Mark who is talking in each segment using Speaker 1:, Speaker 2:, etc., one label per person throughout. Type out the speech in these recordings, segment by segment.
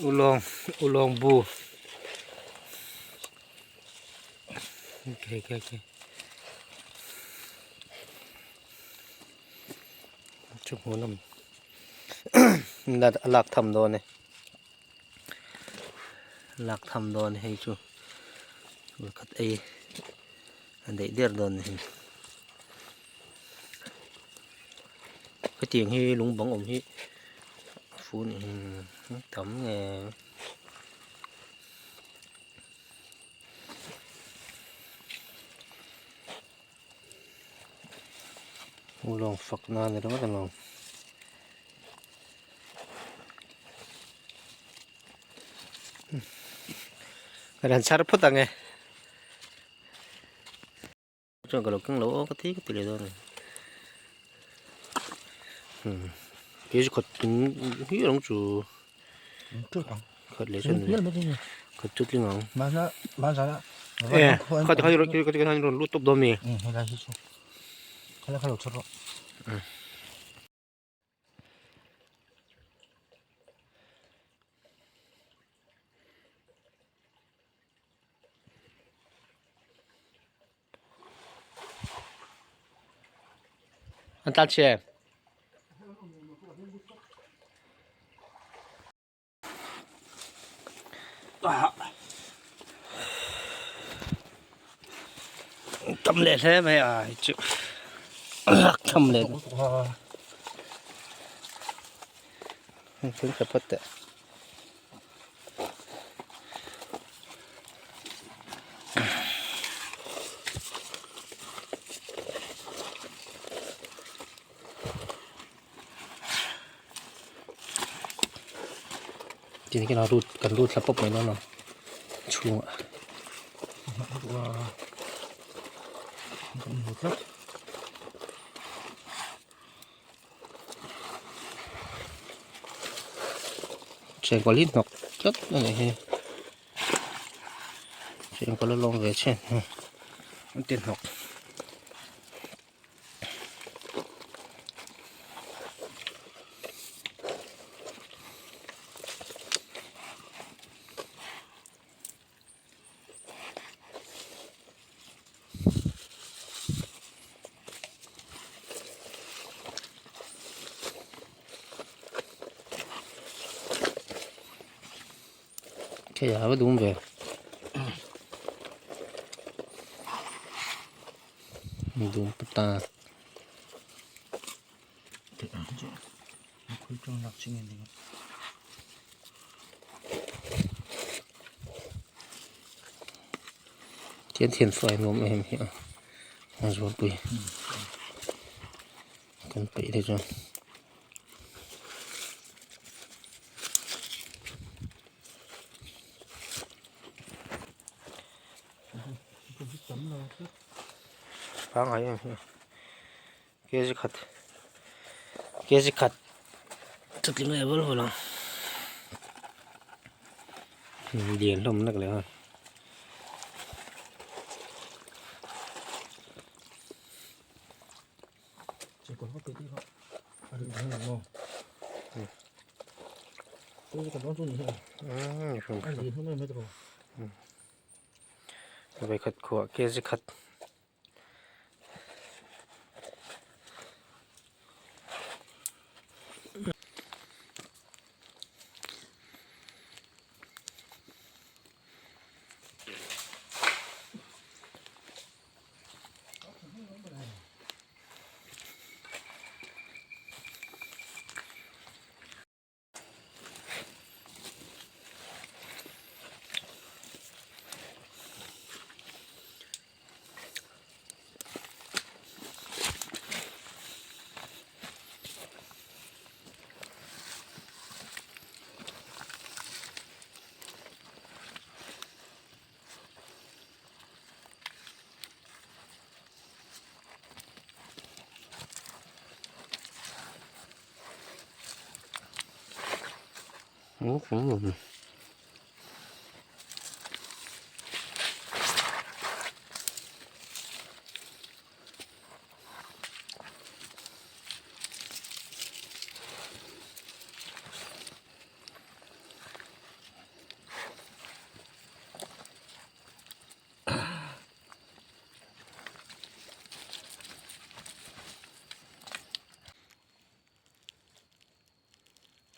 Speaker 1: Ulawng ulawng bu okay okay okay chu hmuhnawm a lak tham dawn e lak tham dawn hei chu khat ei a daih der dawn a ni hetiang hi lung bang awm hi a fun tam nge ulawng fak nan ni ringawt alawm. Kan han chhar phawt ang e. Chuan ka lo keng lo aw ka ti ka ti leh dawn a ni. Hmm kei chu khat tling hi ang chu. Khat leh chuan khat chu tling ang. E khat khat khat khat rawn lut tawp dawn mi. An tlan chhe em? Tam leh hle mai a hei chu lak tham leh thing tha phawt teh. Tin hian a lut kan lut thla pawp mai dawn a chhungah. Chengkawl hi hnawk tlat a nih hi chengkawl a lawm ve chen an ti hnawk. Thei a va dum ve. Dum pata. Thian thian fai nuam em hi a a zualpui kan peih te chuan. Pangai em hi kg khat kg khat chutling leh vul vul ang lian hlawm nak leh a. Vawikhat khuah kg khat.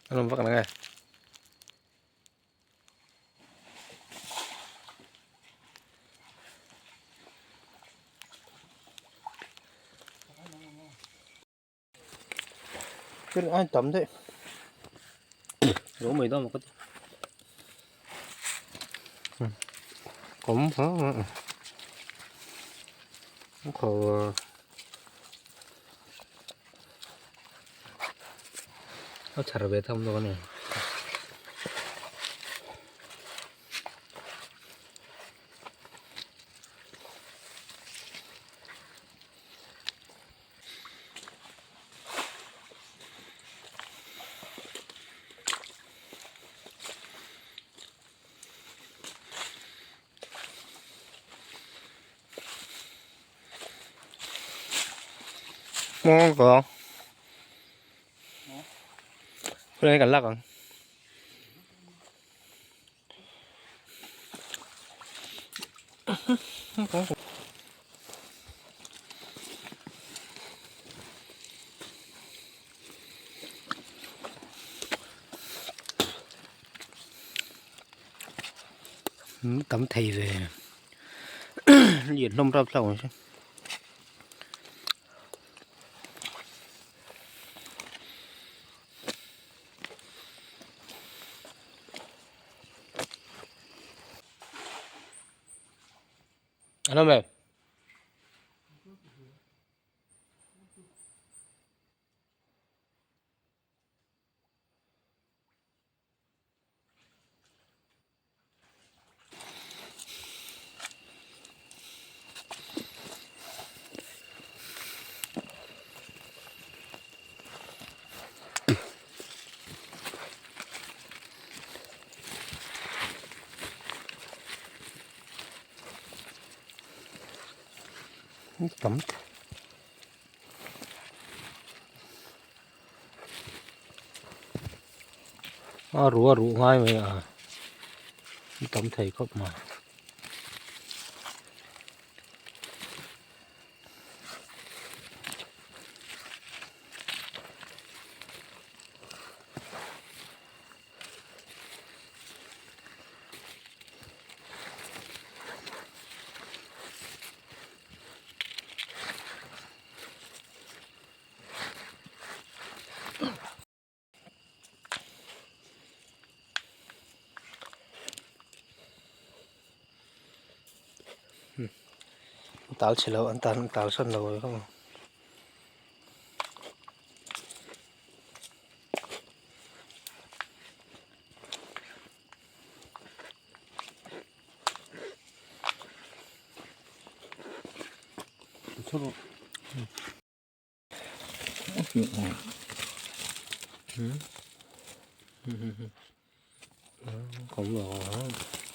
Speaker 1: An awm vak nang e. Cái ai tắm đấy. Đổ mày đó một cái. Cũng khó cũng khổ nó chả về thăm đâu này. Ngon còn cái này cần lắc à? Tấm thầy về nhiệt nông rap sau chứ. Ano mẹ? Tấm a ru a ruh ngai mai a tam thei khawp mai. Tal chhe lo an tan tal sawn lo kha maw. Cũng rồi.